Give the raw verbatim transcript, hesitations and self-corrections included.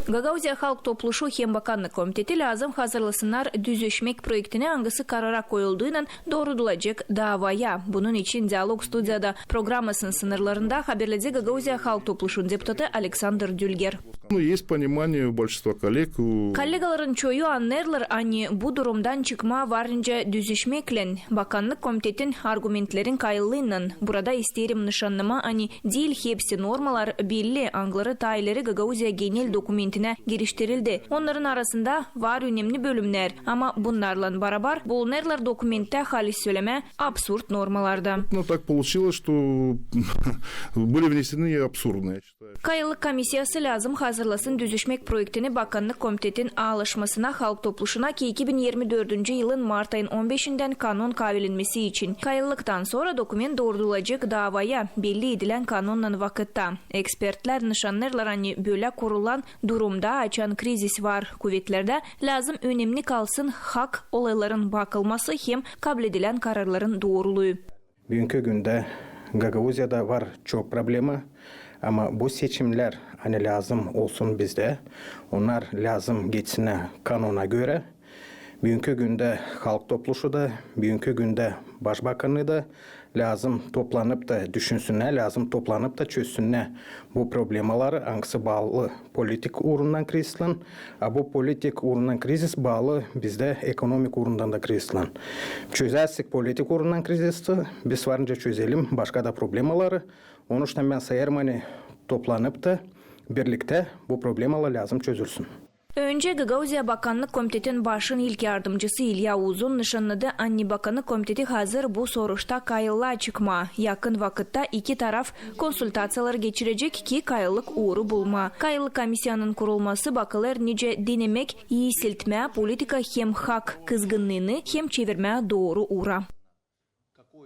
Gagauzia Halk Topluşu hem Bakannık Komiteti lääzım hazırlasınnar düzüşmäk proektini, angısı karara koyulduuynan doorudulacek daavaya. Bunun için Dialog studiyada programasının sınırlarında haberledi Gagauzia Halk Topluşunun deputatı Aleksandr Dülger. Ну, есть понимание у большинства коллег, у Kollegaların çoyu annêêrlar, ani bu durumdan çıkmaa var nicä düzüşmäklän. Bakannık Komitetin argumentlerin kayıllııynan. Burada isteerim nışannamaa, ani diil hepsi normalar belli, angıları taa ileri Gagauzia genel dokumentinä giriştirildi. Onnarın arasında var önemni bölümnär, ama bunnarlan barabar bulunêrlar dokumenttä, halis sölemää, absurd normalarda. Ну, так получилось, что были внесены и абсурдные. Kayıllık komissiyası lääzım hazırlasın düzüşmäk proektini Bakannık Komitetin alışmasına, Halk Topluşuna, ki iki bin irmi dördüncü yılın mart ayın on beşindän kanon kaavilenmesi için. Kayıllıktan sora dokument doorudulacek daavaya belli edilän kanonnan vakıtta. Ekspertlär nışannêêrlar, ani bölä kurulan durumda, açan krizis var kuvetlerdä, lääzım önemni kalsın hak olayların bakılması hem kabledilän kararların dooruluu. Büünkü gündä Gagauziada var çok problema, ama bu seçimnär, ani lääzım olsun bizdä, onnar lääzım geçsin kanona görä. Büünkü gündä Halk Topluşu da, büünkü gündä Başbakanı da lääzım toplanıp da düşünsünnär, lääzım toplanıp da çözsünnär bu problemaları, angısı baalı politik uurundan krizislän, a bu politik uurundan krizis baalı bizdä ekonomik uurundan da krizislän. Çözersek politik uurundan krizisi, biz var nicä çözelim başka da problemaları. Onuştan bän sayêrım, ani toplanıp da birliktä bu problemalar lääzım çözülsün. Öncä Gagauzia Bakannık Komitetin başın ilk yardımcısı İlya Uzun nışannadı, ani Bakannık Komiteti hazır bu soruşta kayıllaa çıkmaa. Yakın vakıtta iki taraf konsultaţiyalar geçirecek, ki kayıllıq uuru bulmaa. Kayıllıq komissiyanın kurulması bakılêr nicä denemäk iisiltmää politika hem hak kızgınnıını hem çevirmää dooru uura.